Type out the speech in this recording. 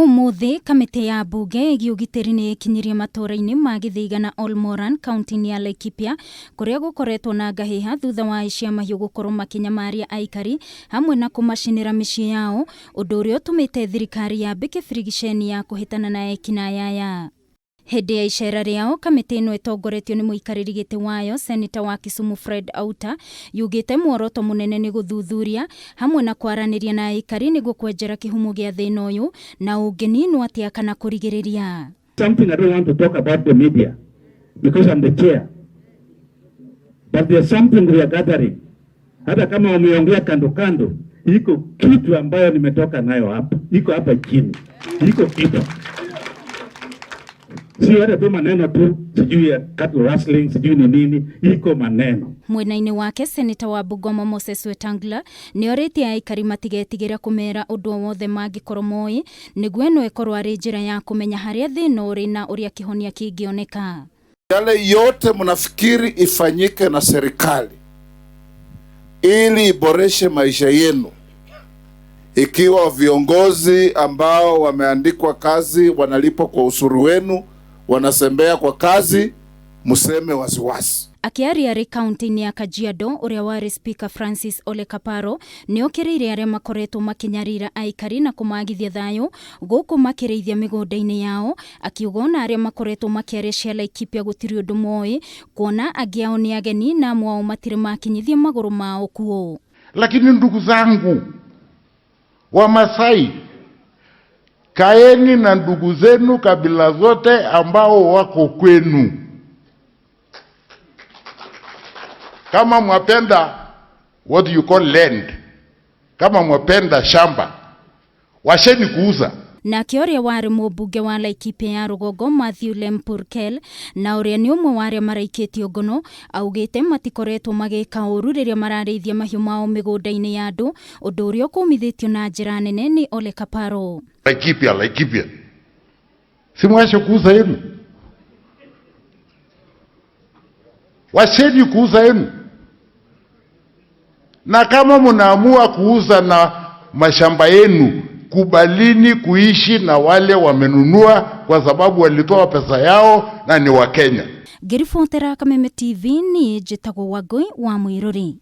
Ũmũthĩ kamĩtĩ ya mbunge ĩgiĩ ũgitĩri nĩ ĩkinyirie matũũra-inĩ ma Gĩthĩiga na Olmoran kaunti-inĩ ya Laikipia kũrĩa gũkoretwo na ngahĩha thutha wa aici a mahiũ gũkorwo makĩnyamaria aikari hamwe na kũmacinĩra mĩciĩ yao, ũndũ ũrĩa ũtũmĩte thirikari yambĩke birigiceni ya kũhĩtana na ekinaĩ aya. Hĩndĩ ya icera rĩao, kamĩtĩ ĩno ĩtongoretio nĩ mũikarĩri gĩtĩ wayo Seneta wa Kisumu Fred Outa yugĩte muoroto mũnene nĩ gũthuthuria hamwe na kwaranĩria na aikari nĩguo kwenjera kĩhumo gĩa thĩna ũyũ na ũngĩninwo atĩa kana kũrigĩrĩria. Something I don't want to talk about the media because I'm the chair. But there's something we are gathering. Hata kama wameongea kando kando, iko kitu ambayo nimetoka nayo hapa, iko hapa chini, iko kitu sio hata tu maneno tu, sijui ya cattle rustling, sijui ni nini, iko maneno. Mwena-inĩ wake Seneta wa Bungoma Moses Wetangula nĩ orĩtie aikari matigetigĩre kũmera ũndũ o wothe mangĩkorwo moĩ nĩguo ĩno ĩkorwo arĩ njĩra ya kũmenya harĩa thĩna ũrĩ na ũrĩa kĩhonia kĩngĩoneka. Yale yote mnafikiri ifanyike na serikali ili iboreshe maisha yenu, ikiwa viongozi ambao wameandikwa kazi wanalipwa kwa ushuru wenu, wanasembea kwa kazi, mseme waziwazi. Akĩaria arĩ kaunti-inĩ ya Kajiado, ũrĩa warĩ Speaker Francis Ole Kaparo nĩ okĩrĩire arĩa makoretwo makĩnyarira aikari na kũmagithia thayũ gũkũ makĩrĩithia mĩgũnda-inĩ yao, akiuga ona arĩa makoretwo makĩaria cia Laikipia gũtirĩ ũndũ moĩ, kuona angĩ ao nĩ ageni na amwe ao matirĩ makinyithia magũrũ mao kuo. Lakini ndugu zangu Wamasai, kaeni na ndugu zenu kabila zote ambao wako kwenu. Kama mwapenda what you call land, kama mwapenda shamba, washeni kuuza. Nake ũrĩa warĩ mũmbunge wa Laikipia ya rũgongo Mathew Lempurkel na ũrĩa nĩ ũmwe wa arĩa maraikĩtio ngono augĩte matikoretwo magĩka ũru rĩrĩa mararĩithia mahiũ mao mĩgũnda-inĩ ya andũ, ũndũ ũrĩa ũkũmithĩtio na njĩra nene nĩ Ole Kaparo. Laikipia, Laikipia, si mwashe kuuza yenu, washeni kuuza yenu. Na kama mnaamua kuuza na mashamba yenu, kubalini kuishi na wale wamenunua, kwa sababu walitoa pesa yao na ni Wakenya. Ngĩribotera Kameme TV niĩ njĩtagwo Wangũi wa Mwĩrũri.